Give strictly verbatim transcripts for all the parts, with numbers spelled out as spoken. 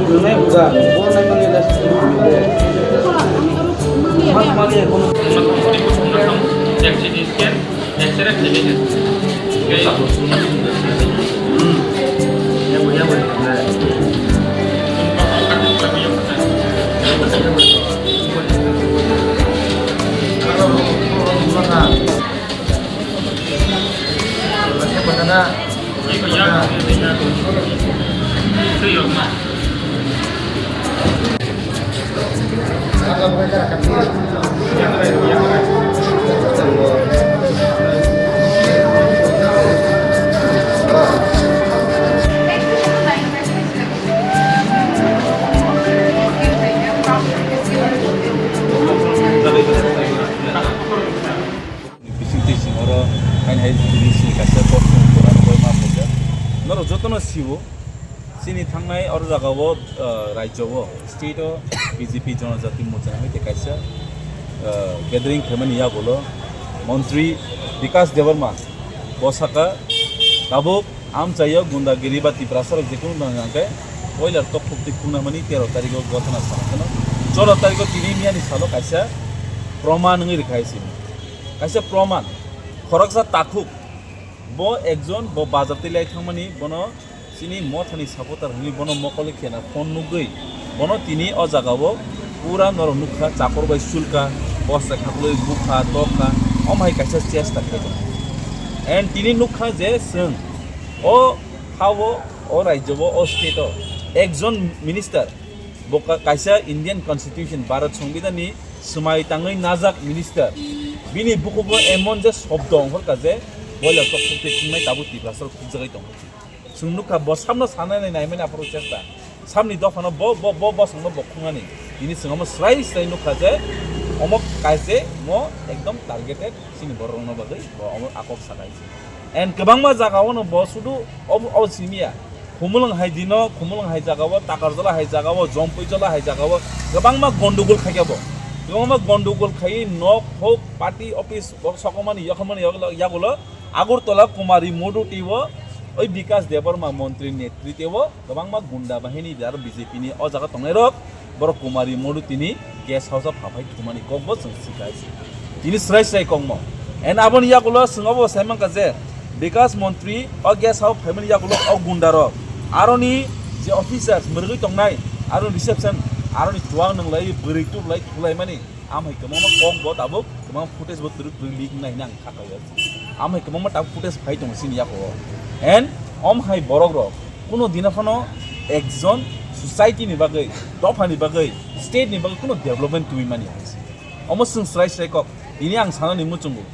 Nunai buga, bo nai mani last. Mas mani ekono. X-ray scan, X-ray scan. Bisingtwi sing oro haino hai tini sini kaisa kok song pura rwui ma phaikha. Norok jotono sio, chini thangnai oro jagao, ah, rajyo o, state o B J P Jonojati Morcha hai tei kaisa, ah, gathering khaimani yagulo Montri Bikas Debbarma bo saka, tabuk amchaio gundagiri ba Tiprasa rok jekunu nang hwnkhe boiler tok khuk twi khukna mani tero tarikh o gotona sana kheno. Choro tarikh o tini miyani salo kaisa proman wngwi rwkha hai se. Kaisa proman, khoroksa takhuk, bo ekjon, bo bazar twi lai thangmani, bono chini mothani supporter hwnwi bono mokol khena phone nugwi, bono tini o jagao pura norok nukha, chakor bai sulka, bosta khaklwi bukha, tokha, omo hai kaisa chesta khaijak. And tini nukha je chwng o ha-o, o rajyo-o, o state-o ekjon minister, bo ka-, kaisa Indian Constitution, Bharat Songbidan ni swmai tangwi najak minister, bini bukhugo emon je shobdo ongkhorkha je boiler tok khuk twi thwngmai tabuk Tiprasa rok khukjagwi tongo. Chwng nukha bo samno sanani naimani aphuru chesta. Samni dophano bo, bo, bo bosongno bo khungnani. Tini chwng omo srai srai nukha je omo kaise mo ekdom targeted chini borok rokno bagwi bo omo akok sakai se. And kwbangma jagao no bo sudu ob-, obo simiya. Khumulwng hai dino, Khumulwng hai jagao, Takarjala hai jagao, Jompuijala hai jagao kwbangma gondogol khaikha bo. Kwbangma gondogol khaiwi nok hok, party office, bo sokomani, yokomani, yagulo, yagulo Agartala Kumari Moduti o, oi Bikas Debbarma montri netrite o kwbangma gunda bahini aro B J P ni o jaga tongnai rok, borok Kumari Moduti ni guest house o phaphai thumani kok bo chwng sikai se. Tini srai srai kokmo. And aboni yagulo chwng obo sai mankha je Bikas montri o guest house phaimani yagulo o gunda rok, aroni je officers mwrwgwi tongnai, aroni reception, aroni chuwang nwnglai, bwrwi tublai, thulaimani. Amhai kwbangma kok bo tabuk, kwbangma footage bo twrwk twrwk leak wngnai hwnwi ang kha kaiyo. Amhai kwbangma tabuk footage phai tongo chini yago o. And omhai borok rok kuno dina phano ekjon society ni bagwi, dopha ni bagwi, state ni bagwi kuno development twi mani hai se. Omo chwng srai srai kok. Tini ang sanani muchungo.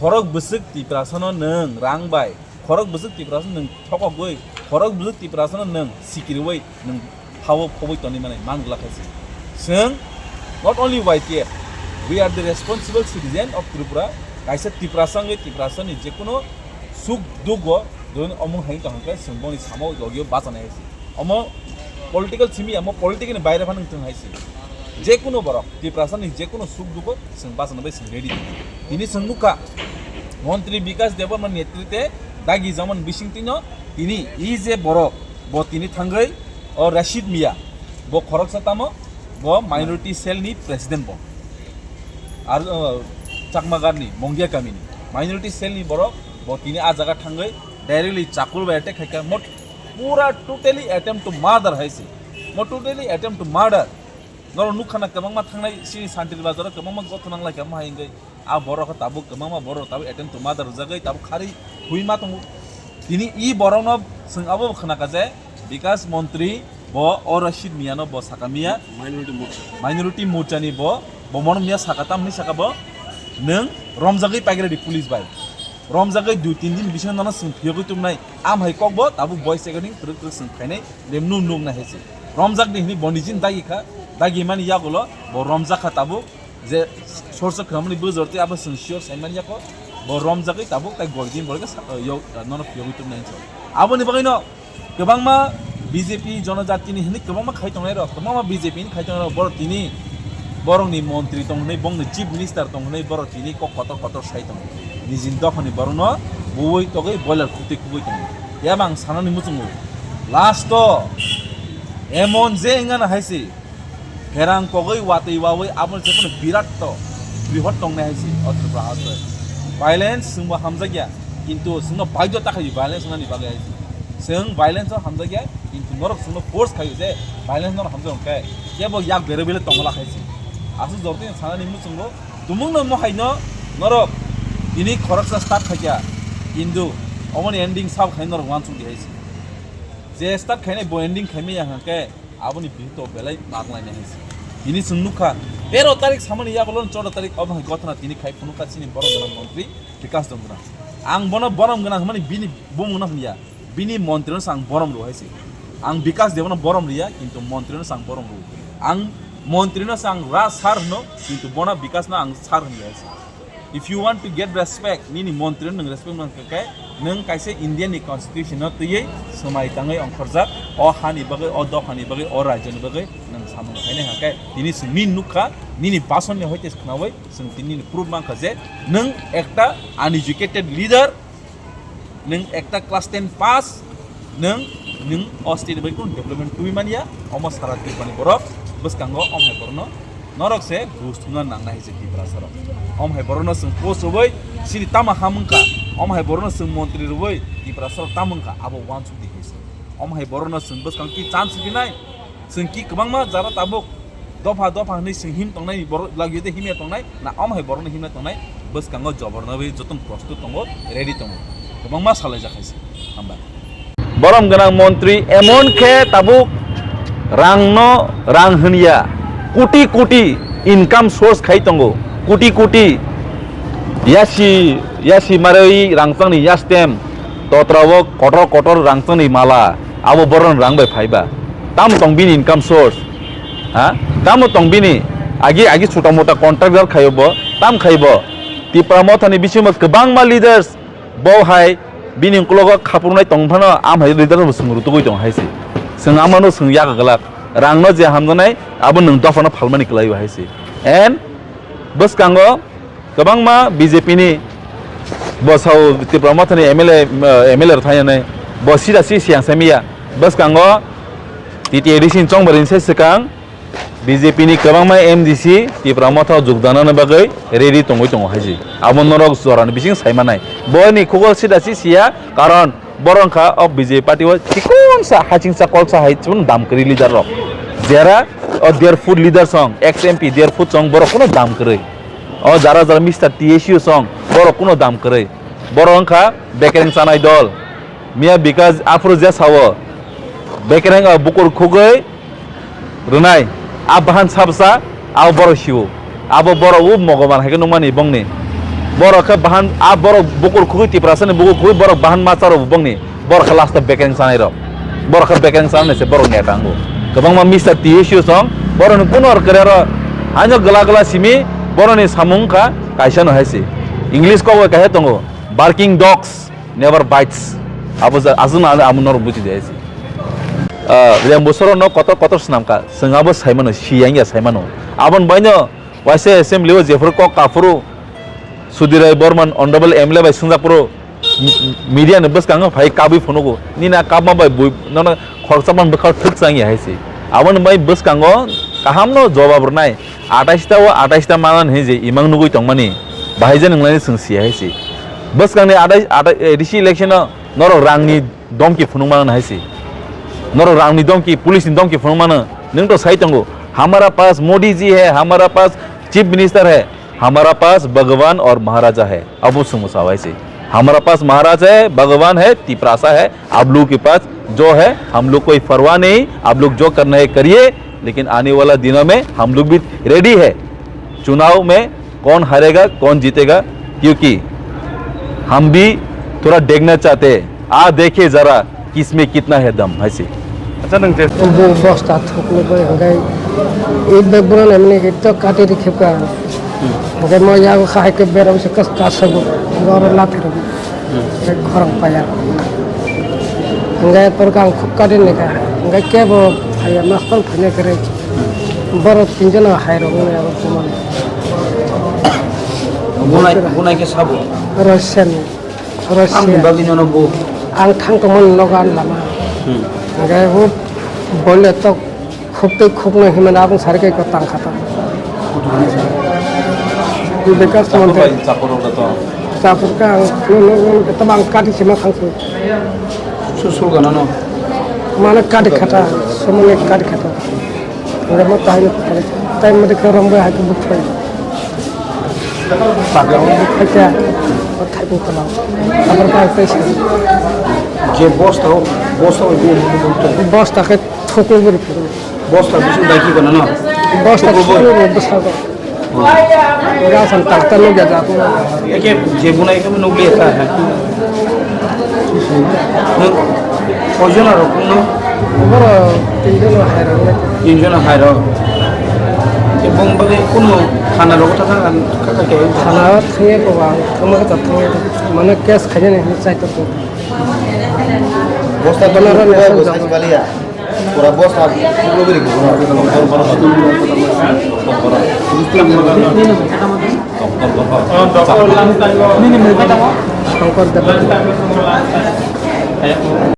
Khorok bwswk Tiprasa no nwng rang bai, khorok bwswk Tiprasa nwng thokogwi, khorok bwswk Tiprasa no nwng sikiriwi nwng hao phobwi toni mani man glak hai se. Chwng not only Y T F, we are the responsible citizen of Tripura. Kaisa Tiprasa wngwi Tiprasa ni jekuno suk duk o doin omung hai tong hwnkhe chwng boni samo logio bachana hai se. Omo political simi, omo political ni baire phano wngtong hai se. Jekuno borok, Tiprasa ni jekuno suk dugo chwng bachana bai chwng ready. Tini chwng nukha, Montri Bikas Debbarma netrite dagi jamani bisingtwino tini e je borok, bo tini thangwi o Rashid Mia, bo khoroksa tamo, bo minority cell ni president bo. Ar, uh, Chakmagar ni, Mongia kami ni minority cell ni borok, bo tini a jaga thangwi directly chakul bai attack khaikha. Mot-, Pura totally attempt to murder hai se. Mo totally attempt to murder. Norok nukha na kwbangma thangnai sini Santri Bazar o kwbangma gotho nang lai kha mo hai wngwi. A borok khe tabuk kwbangma borok tabuk attempt to murder rwjagwi tabuk kharwi thwi ma tongo. Tini i borokno chwng abo bo khna kha je Bikas Montri bo o Rashid Mia no bo saka Mia Minority Morcha. Minority Morcha ni bo, bo mono Mia saka tamni saka bo nwng romjagwi paikha di police bai. Romjagwi dui tin din bisingo nono chwng phiyogwi tubunai. Am hai kok bo tabuk voice recording twrwk twrwk chwng khainai, lemnu nuk nai hai se. Romjak di hwnwi bo nijin dagi kha, dagi mani yagulo bo romjak kha tabuk, je sorsa khwnamani bujor tei abo chwng sure sai man yako, bo romjagwi tabuk tai gori din borok sa-, yo, nono phiyogwi tubunai hinwi. Aboni bagwino kwbangma B J P jonojatini hwnwi kwbangma khai tongnai rok, kwbangma B J P ni khai tongnai rok, borok tini borokni montri tong hwnwi, bongni chief minister tong hwnwi, borok tini kok kotor kotor sai tongo. Nijini dophani borokno buwi togwi boiler khukti khugwi tongo. Phiya ba ang sanani muchungo, last o Emon je wngna hai se, pherang kogwi watwi wawi abo je kono birat to, brihot tongnai hai se o Tripura haste. Violence chwngbo hamjakya, kintu chwngno baidhyo ta khaio violence wngnani bagwi hai se. Chwng violence o hamjakya, kintu norok chwngno force khaio je violence norok hamjak hwnkhe kebo yak berwi bele tongla hai se. Aswk jortini sanani muchungo tumungno mohai no norok tini khoroksa start khaikha, kintu omoni ending sabo khai norok uansuk di hai se. Je start khainai bo ending khaimaya hwnkhe aboni biruto belai maglainai hai se. Tini chwng nukha tero tarik samani yagulo choudo tarik obo hai gothana tini khai phunukha chini borom gwnang montri Bikash Donggra. Ang bono borom gwnang hwnmani bini bumungno hwnya. Bini montrino se ang borom rw hai se. Ang Bikash Debno borom riya, kintu montrino se ang borom rw. Ang montrino se ang ra sir hwno, kintu bono Bikashno ang sir hwnya hai se. If you want to get respect, nini montrino nwng respect man khe, nwng kaisa Indian ni constitution no twiwi swmai tangwi ongkhorjak, o hani bagwi, o dophani bagwi, o rajyoni bagwi nwng samung khainai hwnkhe, tini chwng min nukha, nini basonni hoite khnawi, chwng tini nini proof mankha je nwng ekta uneducated leader, nwng ekta class ten pass, nwng, nwng o state bai kunu development tubui manya, omo sara Tripurani borok bwskango omo hai borokno norok se buj thumna nangnai hai se Tiprasa rok. Omo hai borokno chwng post rwui sini tamo hamwngkha, omo hai borokno chwng montri rwui Tiprasa rok tamo wngkha abo uansuk di hai se. Omo hai borokno chwng bwskang ki chance rinai, chwng ki kwbangma jara tabuk dopha dopha hwnwi chwng him tongnai, borok lagio de himya tongnai, na omo hai borokno himna tongnai, bwskango jobor nabwi jotono prostut tongo, ready tongo, kwbangma salaijak hai se. Hambai. Borom gwnang montri emon khe tabuk rangno rang hwnya, koti koti income source khai tongo, koti koti yasi yasi marwi rangchakni yastem, totrao kotor kotor rangchakni mala, abo boron rang bai phaiba. Tam tong bini income source? Ha? Tamo tong bini? Agi agi chuta mota contractor khayo bo, tam khai bo. Tipra Mothani bisingo kwbangma leaders bo hai bini uklogo khapurunai tong phano, am hai leader bo swng rutugwi tong hai se. Swng amano swng yak glak. Rangno je hamjanai abo nwng dophano phalmani kwlai hai se. And bwskango kwbangma B J P ni bo sao Tipra Mothani M L A, eh, M L A rok thangya nai bo sida si siyang sai miya. Bwskango T T A D C ni chongmari ni sai swkang B J P ni kwbangma M D C Tipra Motha o jogdana ni bagwi ready tongwi tongo hai se. Abo norok jora ni bising sai manai. Bo ni khugo sida si siya, karon borok wngkha o B J P party o chikonsa hachingsa kolsa hai chwng dam kwrwi leader rok. Jera o dear food leader song, ex M P dear food song borok kuno dam kwrwi. O jara jara Mister T S U song borok kuno dam kwrwi. Borok wngkha bekereng chanai dol. Miya Bikash aphuru je sao, bekereng o bukur khugwi rwnai, a bahan sabsa, abo borok sio. Abo borok o Mogoban hai khe nukmani bongni. Borok khe bahan, a borok bukur khugwi Tiprasani bukur khugwi borok bahan masa rok bongni. Borok khe last o bekereng sanai rok. Borok khe bekereng sanai se borok neta ango. Kwbangma Mister T S U song, borok ni kuno kwrwi aro haino gwla gwla simi borok ni samung wngkha kaisa no hai se. English kok bai kaisa tongo, barking dogs never bites. Abo ja-, aswk no amo norok buji de se. Ah, Rem Bosoro no kotor kotor swnam kha. Chwng abo sai mano, si yang ya sai mano. Aboni bai no waisa assembly o jephuru kok kaphuru Sudhir Rai Borman honorable M L A bai swngjak phuru mi-, media ni bwskango phai kabwi phunugo. Nini a kabma bai bui nono khoroksa man bwkha thwk chang ya hai se. Aboni bai bwskango kaham no jawab rwnai. Atais ta o atais ta manan hinwi je imang nugwi tongmani, bahai je nwnglai chwng si hai se. Bwskangni atais, atais, A D C election o norok rangni domki phunuk manan hai se. Norok rangni domki, police ni domki phunuk mano. Nwng to sai tongo, "Hamara paas Modi ji hai, hamara paas chief minister hai, hamara paas Bhagwan aur Maharaja hai." Abo swngmo sa hai se. "Hamara paas Maharaj hai, Bhagwan hai, Tiprasa hai, आप लोग के पास जो है, हम लोग कोई परवाह नहीं, आप लोग जो करना है करिए, लेकिन आने वाला दिनों में हम लोग भी रेडी है चुनाव में, कौन हारेगा, कौन जीतेगा, क्योंकि हम भी थोड़ा देखना चाहते हैं, आ देखिए जरा किसमें कितना है दम", hai se. Acha nang je. Bo bosta thuklo bai hwnkhe, it bai bwrwni mani hit to kati ri khipka. Hwnkhe mo yago khai khe berang se kas kasago, boro lathir. Hwnkhe khorang paya. Hwnkhe porkha ang khuk kati ni kha. Hwnkhe kebo phaiya mastor phainai kwrwi. Boro tinjono hai rok wngya bo kumani. Bunai, bunai khe sabo. Rosen. Rosia. Ang bagwi nono bo. Ang thang tongmani nogo ani lama. Hmm. Hwnkhe bo Boile tok khuk tei khuk no himani abong sari kai ko tang khata. Bekas Chapur monte. Bai, chapur rok da to. Chapur ka ang no, no, no, eta bang kati sima khang su. Su, su gana no. Mana kati khata, sumuni kati khata. Ora mo tai no khata. Tai mo de ka rong bai hai ko buk tai. Pakha o buk tai ka. O thai buk kana. Abar ka tai sa. Je bosta o, bosta o je. Bosta ke Thuklo bwrwi phuru. Bosta bising bai ki gana no? Bosta thuklo bwrwi bwskango. Ega san takta nukya jago. Eke je bunai khe nukliya ta hai. Nwng koijon aro kungno? Boro tinjon hai rok le. Tinjon hai rok. Ebong bagwi kuno thana rogo thangkha kaka khe. Thana thangya ko ba, thangma khe thangya. Mane case khainani hinwi chai tongo. Bosta Bono rani rani asal bosta jago. Baliya. Pura bosta pura beri ko. Nini mukha tamo? Shongkor Debbarma.